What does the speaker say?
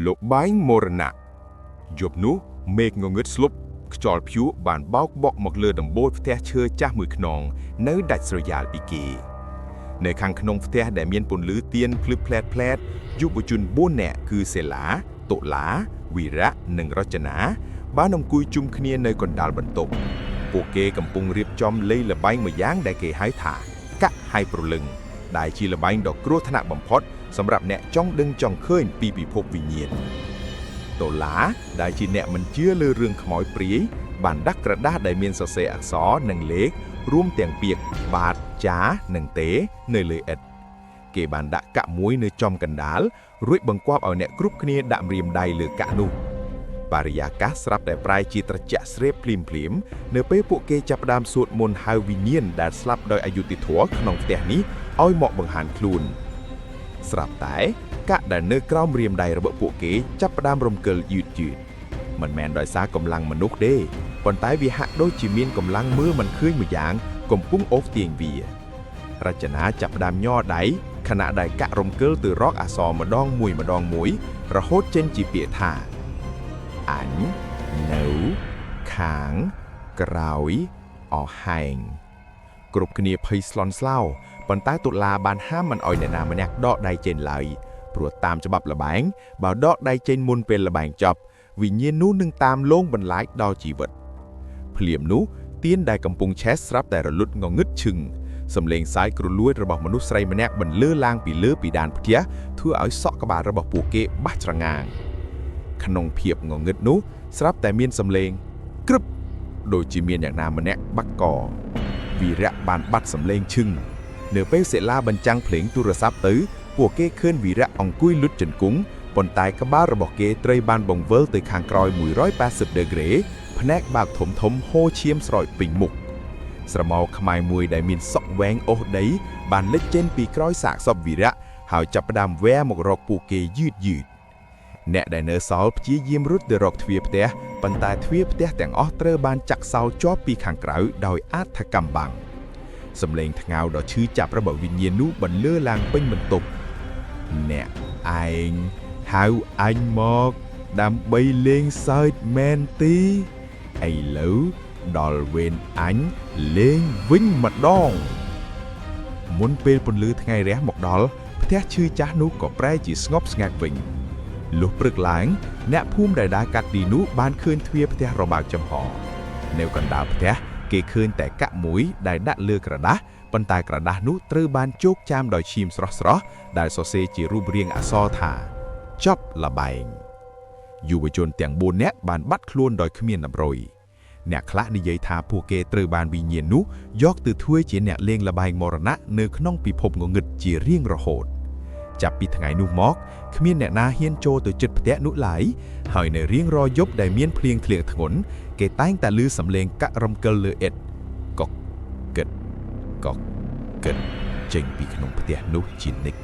ល្បែងមរណៈយប់នោះមេឃងងឹតស្លុបខ្យល់ព្យុះបានបោកបក់មកលើដំបូលផ្ទះឈើចាស់មួយខ្នងនៅដាច់ស្រយាលពីគេនៅខាងក្នុងផ្ទះដែលមានពន្លឺទៀនភ្លឺផ្លែតផ្លែតយុវជន4នាក់គឺសេឡាតុលាវីរៈនិងរចនាបានអង្គុយជុំគ្នានៅកណ្ដាលបន្ទប់ពួកគេកំពុងរៀបចំលេងល្បែងមួយយ៉ាងដែលគេហៅថាកាក់ហៃព្រលឹងដែលជាល្បែងដ៏គ្រោះថ្នាក់បំផុតសម្រាប់អ្នកចង់ដឹងចង់ឃើញពីពិភពវិញ្ញាណ តុលាដែលជាអ្នកមិនជឿលើរឿងខ្មោចព្រាយបានដាក់ក្រដាសដែលមានសរសេរអក្សរនិងលេខរួមទាំងពាក្យបាទចានិងទេនៅលើឥដ្ឋគេបានដាក់កាក់មួយនៅចំកណ្ដាលរួចបង្គាប់ឲ្យអ្នកគ្រប់គ្នាដាក់ម្រាមដៃលើកាក់នោះបរិយាកាសស្រាប់តែប្រែជាត្រជាក់ស្រេបភ្លាមភ្លាមៗនៅពេលពួកគេចាប់ផ្ដើមសូត្រមន្តហៅវិញ្ញាណដែលស្លាប់ដោយអយុត្តិធម៌ក្នុងផ្ទះនេះឲ្យមកបង្ហាញខ្លួន ស្រាប់តែកាក់ដែលនៅក្រោមរាមដៃរបស់ពួកគេចាប់ផ្ដើមរំកិលយឺតយឺតមិនមែនដោយសារកម្លាំងមនុស្សទេប៉ុន្តែវាហាក់ដូចជាមានកម្លាំងមើលមិនឃើញមួយយ៉ាងកំពុងអូសទាញវារចនាចាប់ផ្ដើមញ័រដៃខណៈដែលកាក់រំកិលទៅរកអក្សរម្ដងមួយម្ដងមួយរហូតចេញជាពាក្យថាអញនៅខាងក្រោយអហែង គ្រប់គ្នាភ័យស្លន់ស្លោប៉ុន្តែតុលាបានហាមមិនឲ្យអ្នកណាម្នាក់ដកដៃចេញឡើយព្រោះតាមច្បាប់ល្បែងបើដកដៃចេញមុនពេលល្បែងចប់វិញ្ញាណនោះនឹងតាមលងបន្លាចដល់ជីវិតភ្លាមនោះទៀនដែលកំពុងឆេះស្រាប់តែរលត់ងងឹតឈឹងសំឡេងសាយគ្រលួចរបស់មនុស្សស្រីម្នាក់បន្លឺឡើងពីលើពីដានផ្ទះធ្វើឲ្យសក់ក្បាលរបស់ពួកគេបាស់ច្រងាងក្នុងភាពងងឹតនោះស្រាប់តែមានសំឡេងក្រឹបដូចជាមានយ៉ាងណាម្នាក់បាក់ក វីរៈបានបាត់សំឡេងឈឹងនៅពេលសិលាបញ្ចាំងភ្លេងទូរស័ព្ទទៅពួកគេឃើញវីរៈអង្គុយលុតជង្គង់ប៉ុន្តែក្បាលរបស់គេត្រូវបានបង្វិលទៅខាងក្រោយ180ដឺក្រេភ្នែកបើកធំធំហូរឈាមស្រោចពេញមុខស្រមោលខ្មៅមួយដែលមានសក់វែងអូសដីបានលេចចេញពីក្រោយសាកសពវីរៈហើយចាប់ផ្ដើមវែមករកពួកគេយឺតយឺតអ្នកដែលនៅសល់ព្យាយាមរត់ទៅរកទ្វារផ្ទះប៉ុន្តែទ្វារផ្ទះទាំងអស់ត្រូវបានចាក់សោជាប់ពីខាងក្រៅដោយអាថ៌កំបាំង សំឡេងថ្ងៅដ៏ឈឺចាប់របស់វិញ្ញាណនោះបន្លឺឡើងពេញបន្ទប់អ្នកឯងហៅអញមកដើម្បីលេងសើចមែនទីឥឡូវដល់វេនអញលេងវិញម្ដងមុនពេលពន្លឺថ្ងៃរះមកដល់ផ្ទះឈឺចាស់នោះក៏ប្រែជាស្ងប់ស្ងាត់វិញលុះព្រឹកឡើងអ្នកភូមិដែលដើរកាត់ទីនោះបានឃើញទ្វារផ្ទះរបើកចំហនៅកណ្ដាលផ្ទះគេឃើញតែកាក់មួយដែលដាក់លើក្រដាសប៉ុន្តែក្រដាសនោះត្រូវបានជោកចាមដោយឈាមស្រស់ៗដែលសរសេរជារូបរាងអក្សរថាចប់ល្បែងយុវជនទាំង4នាក់បានបាត់ខ្លួនដោយគ្មានតម្រុយអ្នកខ្លះនិយាយថាពួកគេត្រូវបានវិញ្ញាណនោះយកទៅធ្វើជាអ្នកលេងល្បែងមរណៈនៅក្នុងពិភពងងឹតជារៀងរហូត ចាប់ពីថ្ងៃនោះមកគ្មានអ្នកណាហ៊ានចូលទៅជិតផ្ទះនោះឡើយហើយនៅរៀងរាល់យប់ដែលមានភ្លៀងធ្លៀងធ្ងន់គេតែងតែឮសំឡេងកាក់រំកិលលើឥដ្ឋកុកគិតកុកគិតចេញពីក្នុងផ្ទះនោះជានិច្ច។